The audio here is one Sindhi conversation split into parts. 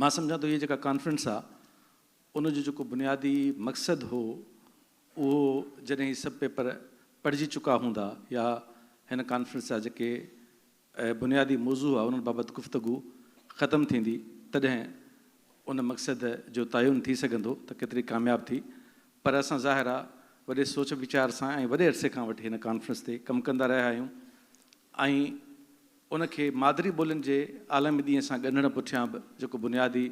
مان سمجهان ٿو هيء جيڪا ڪانفرنس آ ان جو جيڪو بنيادي مقصد هو اهو جڏهن هي سڀ پيپر پڙهجي چڪا هوندا يا هن ڪانفرنس جا جيڪي بنيادي موضوع هئا انهن بابت گفتگو ختم ٿيندي تڏهن ان مقصد جو تعين ٿي سگهندو ته ڪيتري ڪامياب ٿي پر اسان ظاهر آ وڏي سوچ ويچار سان ۽ وڏي عرصي کان وٺي هن ڪانفرنس تي ڪم ڪندا رهيا آهيون ۽ ان کي مادري ٻولين جي عالمي ڏينهن سان ڳنڍڻ پٺيان به جيڪو بنيادي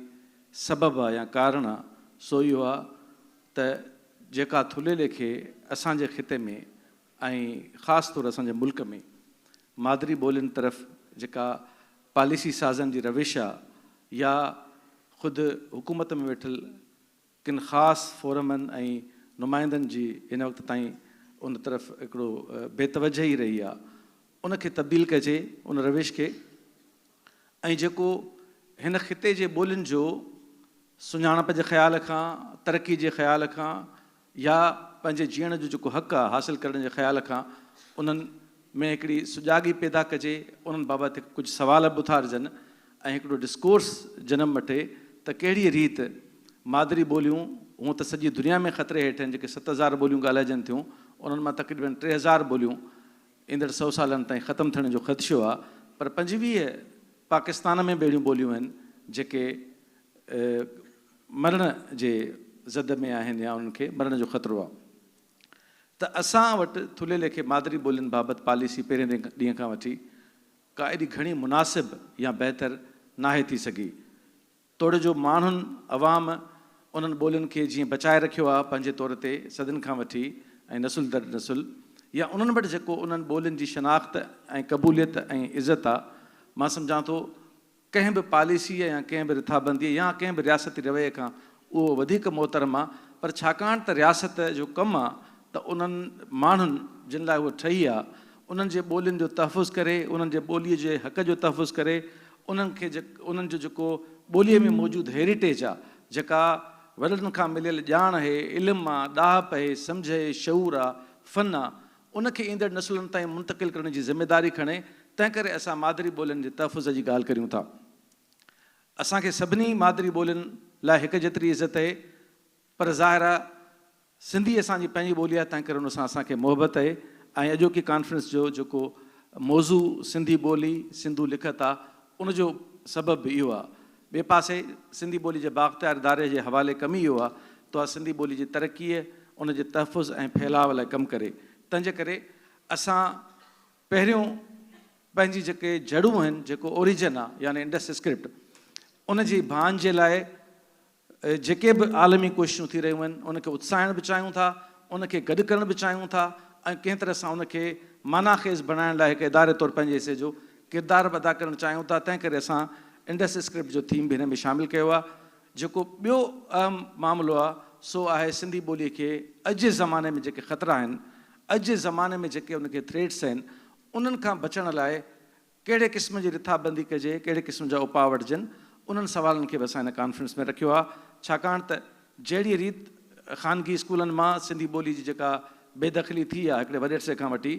سبب آ يا ڪارڻ آ سو اهو آ ته جيڪا ٿلهي ليکي اسان جي خطي ۾ ۽ خاص طور اسان جي ملڪ ۾ مادري ٻولين طرف جيڪا پاليسي سازن جي روش آ يا خود حڪومت ۾ ويٺل ڪن خاص فورمن ۽ نمائندن جي هن وقت تائين ان طرف هڪڙو بي توجهي رهي آ ان کي تبديل ڪجي ان روش کي ۽ جيڪو هن خطي جي ٻولين جو سڃاڻپ جي خيال کان، ترقي جي خيال کان يا پنهنجي جيئڻ جو جيڪو حق آ حاصل ڪرڻ جي خيال کان انهن ۾ هڪڙي سجاڳي پيدا ڪجي، انهن بابت هڪ ڪجهه سوال به اٿارجن ۽ هڪڙو ڊسڪورس جنم وٺي ته ڪهڙيء ريت مادري ٻوليون هونء ته سڄي دنيا ۾ خطري هيٺ آهن جيڪي 7000 ٻوليون ڳالهائجن ٿيون انهن مان تقريبن 3000 ٻوليون ايندڙ سئو سالن تائين ختم ٿيڻ جو خدشو آ پر 25 پاڪستان ۾ به اهڙيون ٻوليون آهن جيڪي مرڻ جي زد ۾ آهن يا انهن کي مرڻ جو خطرو آ ته اسان وٽ ٿلهي ليکي مادري ٻولين بابت پاليسي پهرين ڏينهن کان وٺي ڪا ايڏي گهڻي مناسب يا بهتر ناهي ٿي سگهي. توڙي جو ماڻهن، عوام، انهن ٻولين کي جيئن بچائي رکيو آهي پنهنجي طور تي صدين کان وٺي ۽ نسل در نسل يا انهن وٽ جيڪو انهن ٻولين جي شناخت ۽ قبوليت ۽ عزت آ مان سمجهان ٿو ڪنهن به پاليسيء يا ڪنهن به رٿابنديء يا ڪنهن به رياستي رويي کان اهو وڌيڪ محترم آ پر ڇاڪاڻ ته رياست جو ڪم آ ته انهن ماڻهن جن لاء اهو ٺهي آ انهن جي ٻولين جو تحفظ ڪري انهن جي ٻوليء جي حق جو تحفظ ڪري انهن کي انهن جو جيڪو ٻوليء ۾ موجود هيريٽيج آ جيڪا وڏن کان مليل ڄاڻ اهي علم آ ڏاهپ اهي سمجهه اهي شعور آ فن آ ان کي ايندڙ نسلن تائين منتقل ڪرڻ جي ذميداري کڻي تنهنڪري اسان مادري ٻولين جي تحفظ جي ڳالهه ڪريون ٿا. اسان کي سڀني مادري ٻولين لاء هڪ جيتري عزت اهي پر ظاهر آهي سنڌي اسان جي پنهنجي ٻولي آهي تنهنڪري ان سان اسان کي محبت اهي ۽ اڄوڪي ڪانفرنس جو جيڪو موضوع سنڌي ٻولي سنڌو لکت آهي ان جو سبب به اهو آهي. ٻئي پاسي سنڌي ٻولي جي بااختيار اداري جي حوالي ڪم ئي اهو آهي ته اها سنڌي ٻولي جي ترقيء، ان جي تحفظ ۽ ڦهلاء لاء ڪم ڪري. تنهنجي ڪري اسان پهريون پنهنجي جيڪي جڙون آهن، جيڪو اوريجن آهي يعني انڊس اسڪرپٽ، ان جي ڀان جي لاء جيڪي به عالمي ڪوششون ٿي رهيون آهن، ان کي اتساهڻ به چاهيون ٿا، ان کي گڏ ڪرڻ به چاهيون ٿا ۽ ڪنهن طرح سان ان کي معنيٰ خيز بڻائڻ لاء هڪ اداري طور پنهنجي حصي جو ڪردار به ادا ڪرڻ چاهيون ٿا، تنهن ڪري اسان انڊس اسڪرپٽ جو ٿيم به هن ۾ شامل ڪيو آهي. جيڪو ٻيو اهم معاملو آهي سو آهي سنڌي ٻوليء کي اڄ جي زماني ۾ جيڪي خطرا آهن، اڄ جي زماني ۾ جيڪي ان کي ٿريٽس آهن، انهن کان بچڻ لاء ڪهڙي قسم جي رٿابندي ڪجي، ڪهڙي قسم جا اپاء وٺجن، انهن سوالن کي به اسان هن ڪانفرنس ۾ رکيو آهي، ڇاڪاڻ ته جهڙيء ريت خانگي اسڪولن مان سنڌي ٻوليء جي جيڪا بي دخلي ٿي آهي هڪڙي وڏي عرصي کان وٺي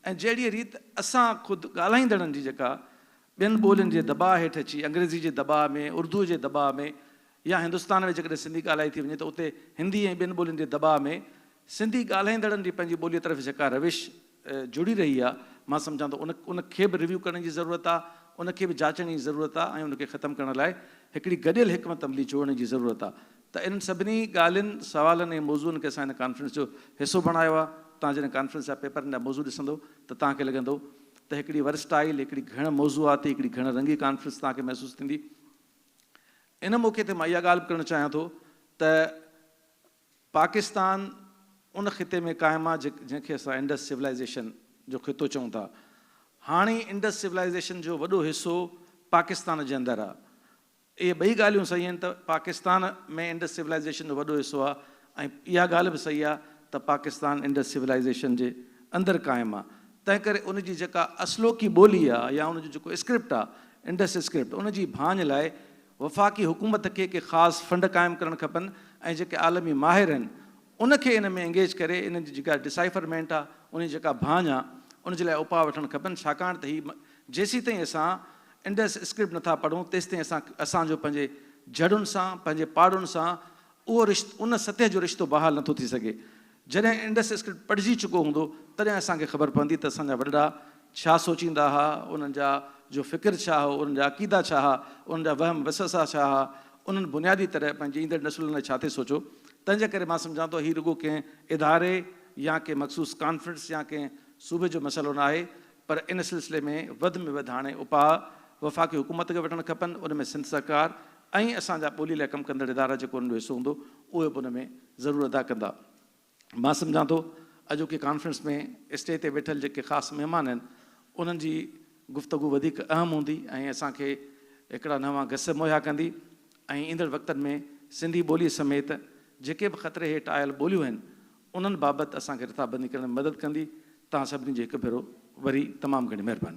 ۽ جهڙيء ريت اسان خود ڳالهائيندڙن جي جيڪا ٻين ٻولين جي دٻاء هيٺ اچي انگريزي جي دٻاء ۾، اردوء جي دٻاء ۾ يا هندستان ۾ جيڪڏهن سنڌي ڳالهائي ٿي وڃي ته اتي هندي ۽ ٻين ٻولين جي دٻاء ۾ سنڌي ڳالهائيندڙن جي پنهنجي ٻوليء طرف جيڪا روش جڙي رهي آهي، مان سمجهان ٿو ان ان کي به ريويو ڪرڻ جي ضرورت آهي، ان کي به جاچڻ جي ضرورت آهي ۽ ان کي ختم ڪرڻ لاء هڪڙي گڏيل حڪمت عملي جوڙڻ جي ضرورت آهي ته انهن سڀني ڳالهين، سوالن ۽ موضوعن کي اسان هن ڪانفرنس جو حصو بڻايو آهي. توهان جڏهن ڪانفرنس جا پيپرن جا موضوع ڏسندو ته توهان کي لڳندو ته هڪڙي ورسٽائل، هڪڙي گهڻ موضوعاتي، هڪڙي گهڻ رنگي ڪانفرنس توهان کي محسوس ٿيندي. ان موقعي تي مان اها ڳالهه به ڪرڻ چاهيان ٿو ته پاڪستان ان خطي ۾ قائم آهي جنهن کي اسان انڊس سولائيزيشن جو خطو چئون ٿا. هاڻي انڊس سولائيزيشن جو وڏو حصو پاڪستان جي اندر آهي. اهي ٻئي ڳالهيون صحيح آهن ته پاڪستان ۾ انڊس سولائيزيشن جو وڏو حصو آهي ۽ اها ڳالهه به صحيح آهي ته پاڪستان انڊس سولائيزيشن جي اندر قائم آهي. تنهنڪري ان جي جيڪا اصلوڪي ٻولي آهي يا ان جو جيڪو اسڪرپٽ آهي انڊس اسڪرپٽ ان جي ڀاڃ لاء وفاقي حڪومت کي ڪي خاص فنڊ قائم ڪرڻ کپن ۽ جيڪي عالمي ماهر آهن ان کي ان ۾ انگيج ڪري ان جي جيڪا ڊسائفرمينٽ آهي ان جي جيڪا ڀاڃ آهي ان جي لاء اپاء وٺڻ کپن ڇاڪاڻ ته هي جيسيتائين اسان انڊس اسڪرپٽ نٿا پڙهون تيستائين اسان اسان جو پنهنجي جڙن سان، پنهنجي پاڙن سان اهو رشتو، ان سطح جو رشتو بحال نٿو ٿي سگهي. جڏهن انڊس اسڪرپٽ پڙهجي چڪو هوندو، تڏهن اسان کي خبر پوندي ته اسان جا وڏڙا ڇا سوچيندا ها، انهن جا جو فڪر ڇا هو، انهن جا عقيدا ڇا ها، انهن جا وهم وسوسا ڇا ها، انهن بنيادي طرح پنهنجي ايندڙ نسلن لاء ڇا ٿي سوچيو. تنهن جي ڪري مان سمجهان ٿو هي رڳو ڪنهن اداري يا ڪنهن مخصوص ڪانفرنس يا ڪنهن صوبي جو مسئلو نه آهي، پر ان سلسلي ۾ وڌ ۾ وڌ هاڻي اپاء وفاقي حڪومت کي وٺڻ کپن، ان ۾ سنڌ سرڪار ۽ اسان جا ٻولي لاء ڪم ڪندڙ ادارا جيڪو انهن جو حصو هوندو اهي به ان ۾ ضرور ادا ڪندا. مان سمجهان ٿو اڄوڪي ڪانفرنس ۾ اسٽيج تي ويٺل جيڪي خاص مهمان آهن انهن جي گفتگو وڌيڪ اهم هوندي ۽ اسان کي هڪڙا نوان گس مهيا ڪندي ۽ ايندڙ وقتن ۾ سنڌي ٻولي سميت جيڪي به خطري هيٺ آيل ٻوليون آهن انهن بابت اسان کي رٿابندي ڪرڻ ۾ مدد ڪندي. توهان سڀني جي هڪ ڀيرو وري تمام گهڻي مهرباني.